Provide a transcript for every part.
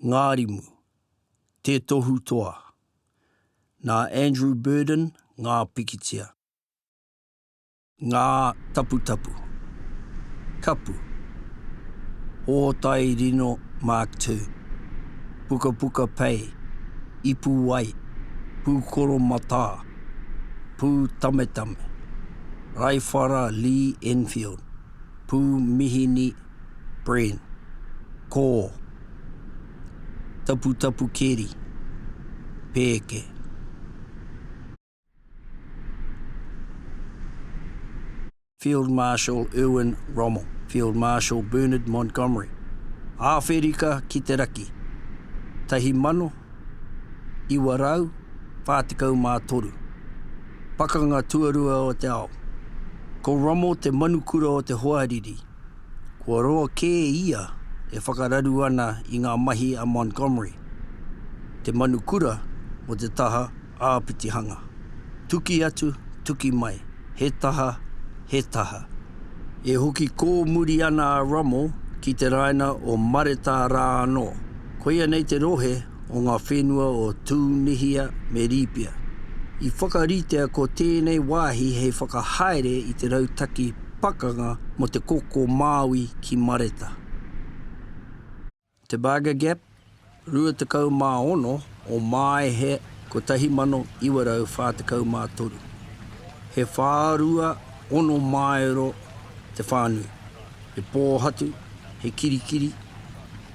Ngārimu, Te Tohu Toa. Nā Andrew Burden ngā pikitia. Ngā taputapu. Kapu. Hōtai Rino Mark ii. Pukapuka Pei. Ipu Wai. Pūkoro Matā. Pū Tametame. Raiwhara Lee Enfield. Pū Mihini Bren. Kō. Taputapu Keri. Pēke. Field Marshal Erwin Rommel, Field Marshal Bernard Montgomery, Āwherika ki te Raki, 1943, Pakanga Tuarua o te Ao. Ko Rommel te manukura o te hoariri, kua roa kē ia e whakararu ana i ngā mahi a Montgomery, te manukura o te taha āpitihanga. Tuki atu, tuki mai, he taha, he taha. E hoki kōmuri ana a Rommel ki te raina o Mareta rā anō. Koia nei te rohe o ngā whenua o Tūnihia me Rīpia. I whakaritea ko tēnei wāhi hei whakahaere i te rautaki pakanga mō te koko Māui ki Mareta. Tebaga Gap, 26 o Māehe 1943. He whārua ono māero te whānui. He pōhatu, he kirikiri,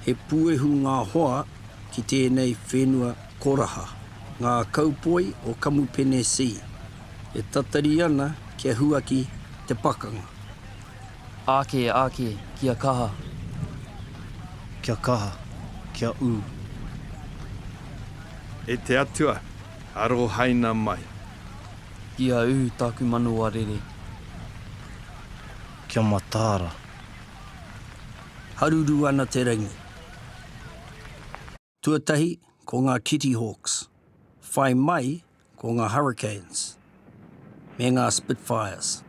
he puehu ngā hoa ki tēnei whenua koraha, ngā kaupoi o Kamupene C, e tatari ana kia huaki te pakanga. Ake, ake, kia kaha. Kia kaha, kia ū. E te Atua, arohaina mai. Kia ū tāku manawa rere. Kia mataara. Haruru ana te rangi. Tuatahi, ko ngā Kittyhawks. Whai mai, ko ngā Hurricanes. Me ngā Spitfires.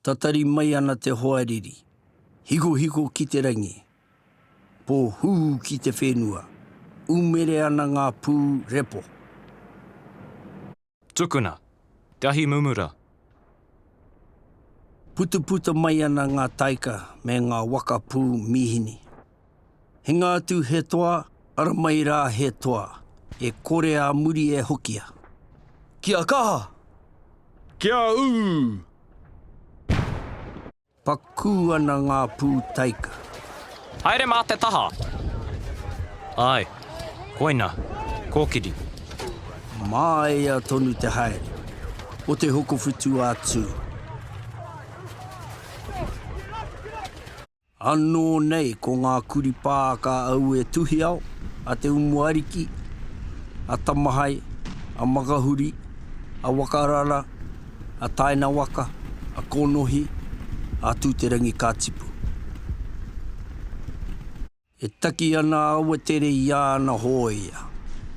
Tatari mai ana te hoariri. Hikohiko ki te rangi. Pōhū ki te whenua. Umere ana ngā pū repo. Tukuna! Te ahi mumura! Putaputa mai ana ngā taika me ngā waka pū mīhini. Hinga atu he toa, ara mai rā he toa, e kore ā muri e hokia. Kia kaha! Kia ū! Pakū ana ngā pū taika. Haere mā te taha. Āe, koina, kōkiri. Māia tonu te haere o Te Hokowhitu a Tū. Anō nei ko ngā kuripā ka aue Tuhiao, a Te Umuariki, a Tamahae, a Makahuri, a Wakarara, a Tainawaka, a Konohi, a Tūterangikātipu. E taki ana a Awatere i āna hōia.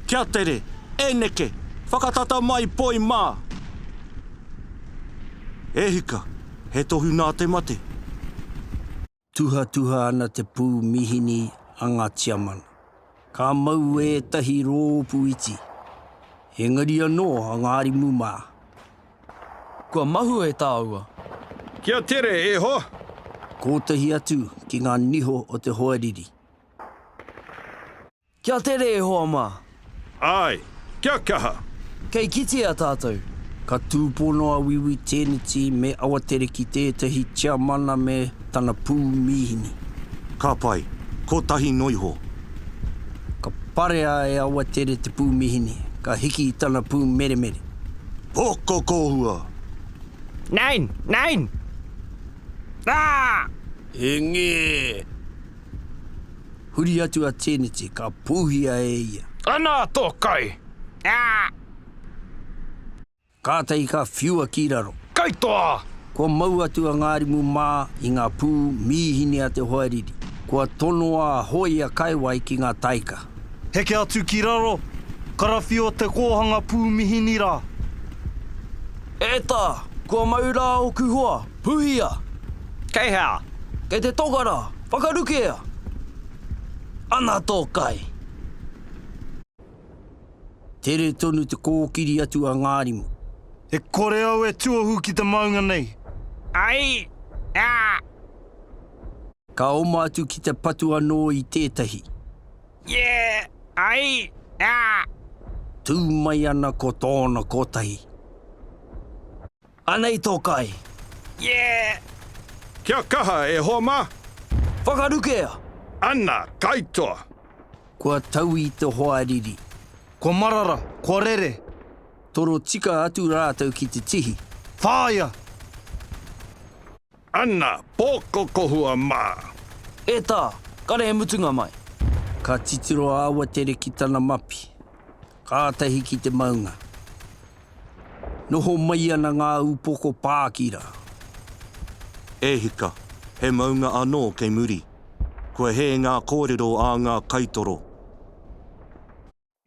Kia tere, e neke, whakatata mai poi mā! E hika, he tohu nā te mate. Tuhatuha ana te pū mihini a ngā Tiamana. Ka mau ētahi rōpū iti, engari anō a Ngārimu mā. Kua mahue tāua. Kia tere, e hoa! Kōtahi atu ki ngā niho o te hoariri. Kia tere e hoa mā! Āe, kia kaha! Kei kitea tātou! Ka tūpono a Wiwi Tēneti me Awatere ki tētahi tiamana me tana pū mīhini. Ka pai, kotahi noiho. Ka parea e Awatere te pū mīhini, ka hiki i tana pū meremere. Poko kōhua! Nein! Nein! Ah! E ngē! Huri atu a Tēneti, ka pūhia e ia. Ana tō kai! Ah! Kātahi ka whiua ki raro. Kaitoa! Kua mau atu a Ngārimu mā i ngā pū mīhini a te hoariri. Kua tonoa a Hōia Kaiwai ki ngā taika. Heke atu ki raro, karawhiua te kōhanga pū mihini rā. E tā, kua mau rā ōku hoa, puhia! Kei hea? Kei te toka rā, whakarukea! Ana tō kai! Tere tonu te kōkiri atu a Ngārimu. E kore au e tuohu ki te maunga nei. Ai! Ah! Ka oma atu ki te patu anō i tētahi. Yeah! Ai! Ah! Tū mai ana ko tōna kotahi. Anei tō kai. Yeah! Kia kaha e hoa mā! Whakarukea! Ana, kaitoa! Kua tau i te hoariri. Kua marara, kua rere. Toro tika atu rātou ki te tihi. Whāia! Ana, pōkokohua mā! E tā, kare he mutunga mai. Ka titiro a Awatere ki tana mapi, kātahi ki te maunga. Noho mai ana ngā upoko pākira. E hika, he maunga anō kei muri. Kua hē ngā kōrero a ngā kaitoro.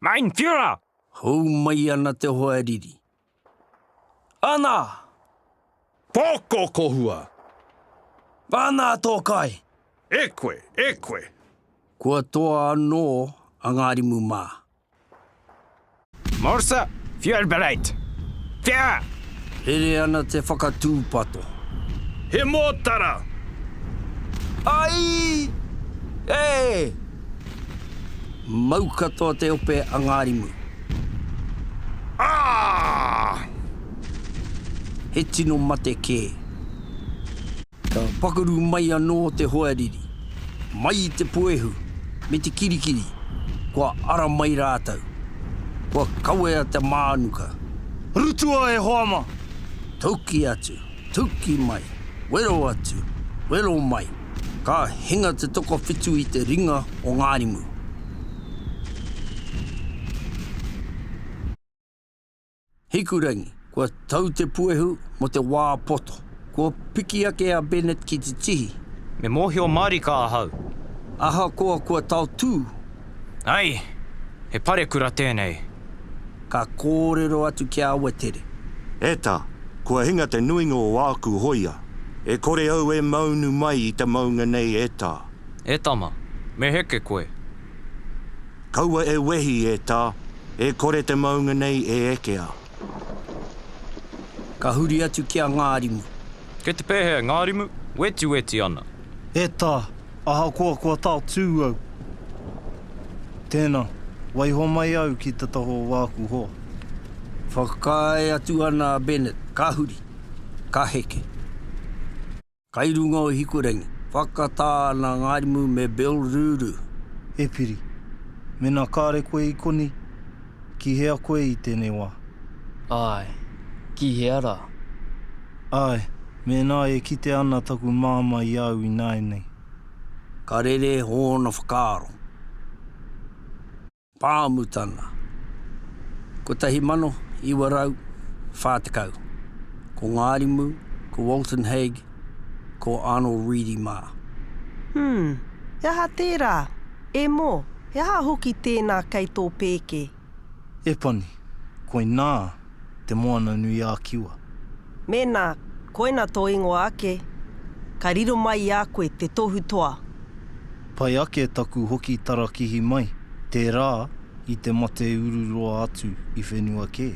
Mein Führer! Hou mai ana te hoariri. Ana! Pōkokohua! Ana tō kai! E koe, e koe! Kua toa anō a Ngārimu mā. Morsa, Führerbereit! Führer! Rere ana te whakatūpato. He mōtara! Ai! E! Mau katoa te ope a Ngārimu. Ah! He tino mate kē. Ka pakaru mai anō te hoariri, mai i te puehu me te kirikiri, kua ara mai rātou. Kua kawea te mānuka. Rutua e hoa ma! Tuki atu, tuki mai, wero atu, wero mai, ka hinga te tokowhitu i te ringa o Ngārimu. Hikurangi, kua tau te puehu mō te wā poto. Kua piki ake a Bennett ki te tihi. Me mōhio mārika ahau. Ahakoa kua taotū. Ai! He parekura tēnei. Ka kōrero atu ki a Awatere. E ta, kua hinga te nuinga o āku hoia. E kore au e maunu mai i te maunga nei e ta. E tama, me heke koe. Kaua e wehi, e ta, e kore te maunga nei e ekea. Ka huri atu ki a Ngārimu. Kei te pēhea, Ngārimu? Wetiweti ana. E ta, ahakoa kua taotū au. Tēnā, waiho mai au ki te taha o wāku hoa. Whakaae atu ana a Bennett, ka huri, ka heke. Kai runga o Hikurangi, whakatā ana Ngārimu me Bill Ruru. E Piri, mēnā kāre koe i konei, ki hea koe i tēnei wā? Āe, ki hea rā? Āe, mēnā e kite ana taku māmā i a au ināianei. Ka rere ōna whakaaro. Pāmutana. 1940. Ko Ngārimu, ko Walton Haig, ko Arnold Reedy mā. Hmm, he aha tērā? E Mo, he aha hoki tēnā kei tō pēke? E Pani, koinā Te Moana-nui-ā-Kiwa. Mēnā koina tō ingoa ake, ka riro mai i a koe te tohu toa. Pai ake taku hoki tarakihi mai, tērā i te mate ururoa atu i whenua kē.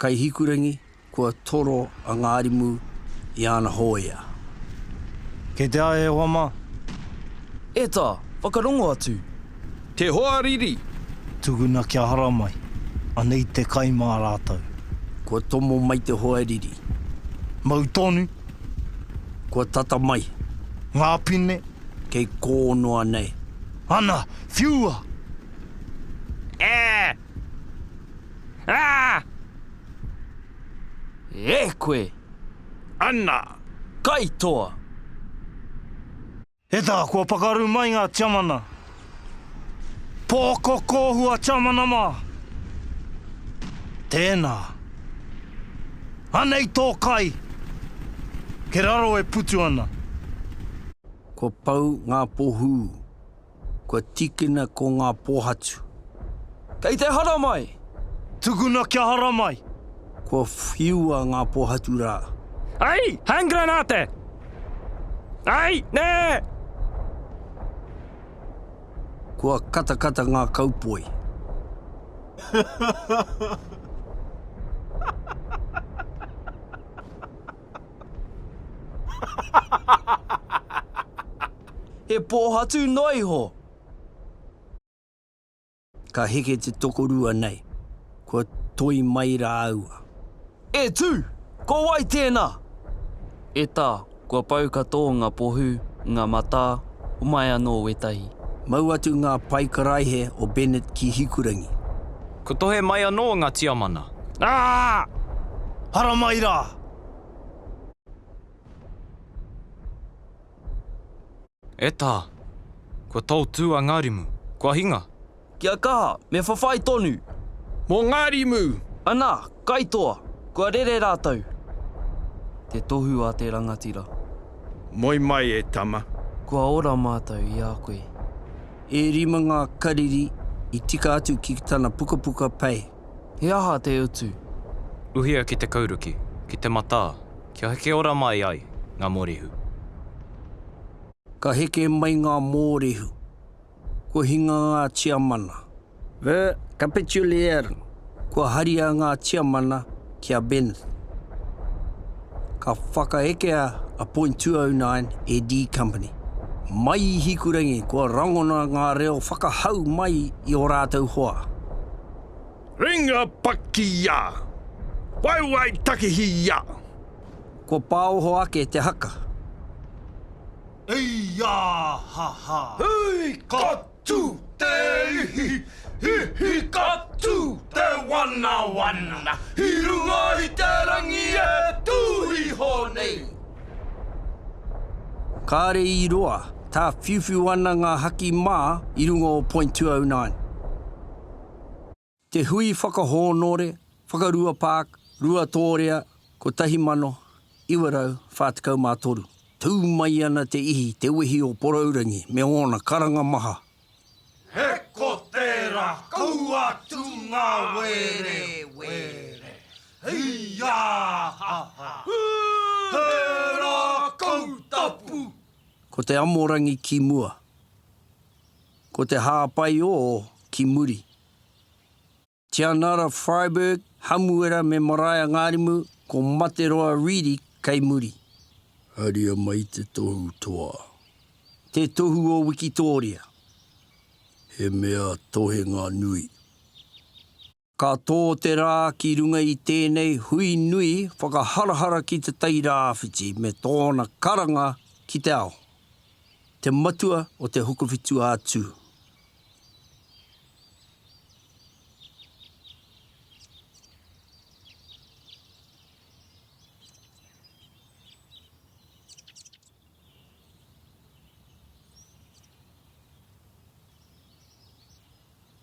Kai Hikurangi, kua toro a Ngārimu i āna hōia. Kei te ae e hoa mā. E tā, whakarongo atu. Te hoariri! Tukuna kia haramai, anei te kai mā rātou. Kua tomo mai te hoariri. Mau tonu. Kua tata mai. Ngā pine. Kei kō noa nei. Ana, whiua! E! Ah! E koe! Ana! Kaitoa! E tā, kua pakaru mai ngā Tiamana. Pōkokōhua Tiamana mā! Tēnā. Anei tō kai! Ke raro e putu ana. Kua pau ngā pohū. Kua tīkina ko ngā pōhatu. Kei te haramai! Tukuna kia haramai! Kua whiua ngā pōhatu rā. Ai! Handgranate! Ai! Nē! Kua katakata ngā kaupoi. He pōhatu noa iho! Ka heke te tokorua nei, kua toi mai rāua. E tū! Ko wai tēnā? E tā, kua pau katoa ngā pohū, ngā matā, homai anō wētahi. Mau atu ngā pae karaihe o Bennett ki Hikurangi. Ko tohe mai anō ngā Tiamana. Ā! Haramai rā! E tā! Kua taotū a Ngārimu. Kua hinga. Kia kaha, me whawhai tonu! Mō Ngārimu! Anā, kaitoa! Kua rere rātou! Te tohu a te rangatira. Moe mai e tama. Kua ora mātou i a koe. E rima ngā kariri i tika atu ki tana pukapuka pei. He aha te utu? Uhia ki te kauruki, ki te matā, kia heke ora mai ai ngā mōrehu. Ka heke mai ngā mōrehu. Kua hinga ngā tiamana. Ver capitulier. Kua haria ngā tiamana ki a Bennett. Ka whakaekea a Point 209 e D Company. Mai i Hikurangi kua rangona ngā reo whakahau mai i ō rātou hoa. Ringa pakia! Waewae takihia! Kua pāoho ake te haka. Ei ā ha ha! Hui ka tū te ihi, hihi ka tū te wanawana, i runga i te rangi e tū iho nei. Kāre i roa, tāwhiuwhiu ana ngā haki mā i runga o Point 209. Te Hui Whakahōnore, Whakarua Park, Ruatōrea, 1943. Tū mai ana te ihi, te wehi o Porourangi me ōna karanga maha. He ko tērā, kaua atu ngā were, were, hei ā ha ha, he rākau tapu. Ko te amorangi ki mua. Ko te hāpai ō ki muri. Tianara Freiberg, Hamuera me Maraea Ngārimu, ko Materoa Reedy kei muri. Haria mai te tohu toa. Te tohu o Wikitōria. He mea tohenga nui. Ka tō te rā ki runga i tēnei hui nui whakaharahara ki Te Tai Rāwhiti me tōna karanga ki te ao. Te matua o Te Hokowhitu-a-Tū.